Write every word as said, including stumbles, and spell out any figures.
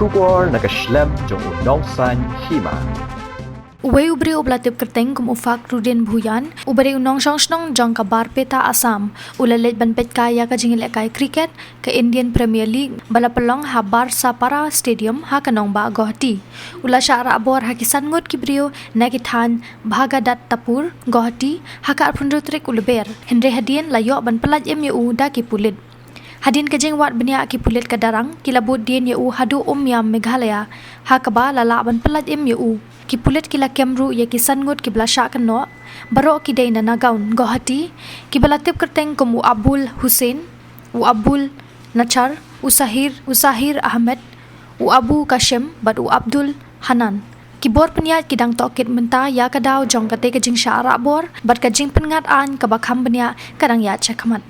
Khubor na ka shlem jong u nongsan hima. Uwei u briew uba la tip kyrteng kum u Fakhruddin Bhuyan, uba dei u nongshong shnong jong ka Barpeta, Assam, u la leit ban peit kai ïa ka jingïalehkai cricket ka Indian Premier League ba la pynlong ha Barsapara Stadium ha ka nongbah Guwahati. U la shah rah bor ha ki san ngut ki briew na ki thaiñ Bhagadatapur, Guwahati, ha ka arphew hynriew tarik u Lber. Hynrei hadien la ïoh ban pyllait im ïa u da ki pulit. Hadien ka jingwad bniah, ki pulit ka Darrang ki la bud dien ïa u haduh Umiam, Meghalaya, ha kaba la lah ban pyllait im ïa u. Ki pulit ki la kem ruh ïa ki san ngut kiba la shah kynnoh, baroh ki dei na Nagaon, Guwahati, kiba la tip kyrteng kum u Abul Hussain, u Abul Nachar, u Sahir, u Sahir Ahmed, u Abu Kashem bad u Abdul Hanan. Ki bor pynïaid ki dang tohkit mynta ïa ka daw jong katei ka jingshah rah bor bad ka jingpynngat aiñ kaba kham bniah ka dang ïaid shakhmat.